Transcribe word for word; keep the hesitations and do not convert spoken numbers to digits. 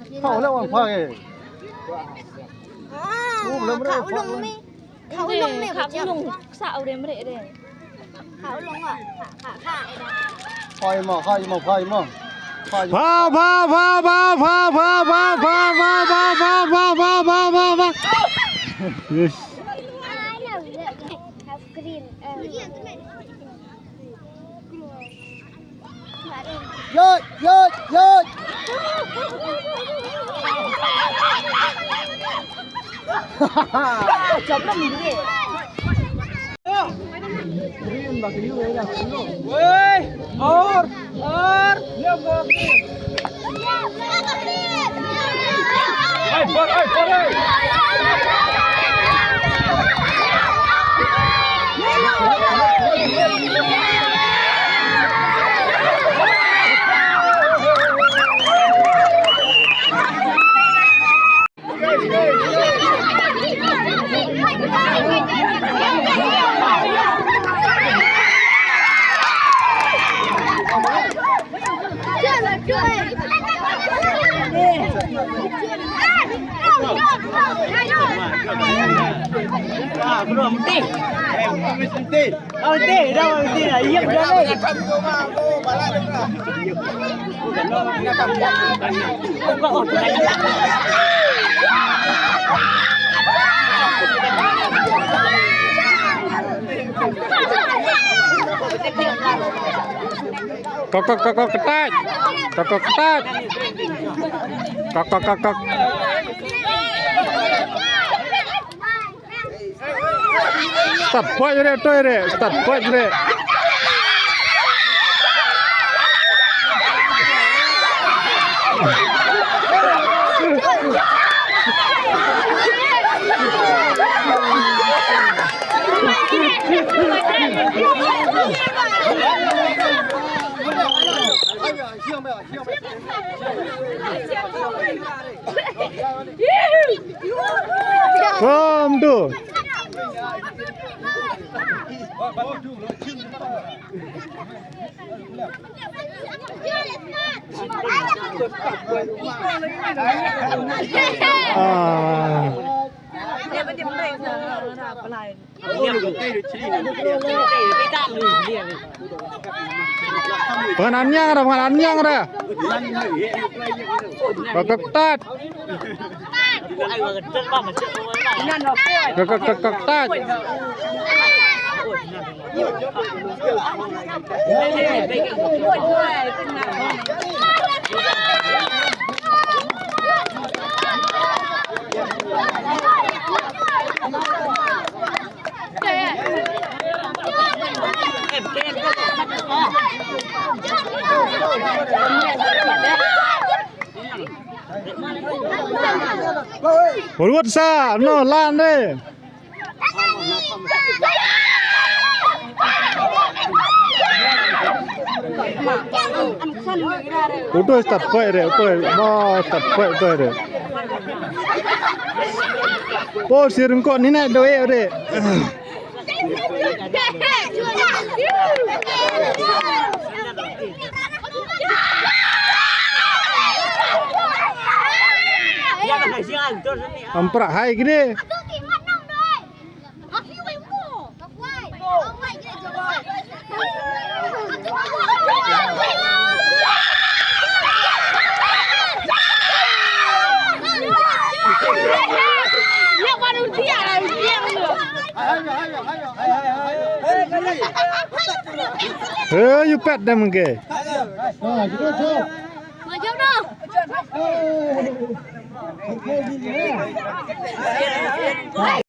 Kha u leh wan pha ke. Ah, u leh kha u long me. Kha u long me, kha u long sa u rem re re. Kha u long ah. Kha, kha, kha. Pha i mo, pha i mo, pha i mo. Pha i mo. Pha, pha, pha. Yes. Green. Yot, yot, yot. Wei, or, or. Kok, kok, kok, kok, ketat. Kok, kok, ketat. Kok, kok, kok, kok. Start point re, toi re, start point re. Come to. Ah. Pyngan niang ra, pyngan niang ra. Kok, kok, tat. Kok, kok, kok, kok, tat. Ruat sa, no, lan re. Uto start point re, uto, mo start point uto re. Po sirung ko ni na doe re. Ampra hai gini. Hey, you pet them again.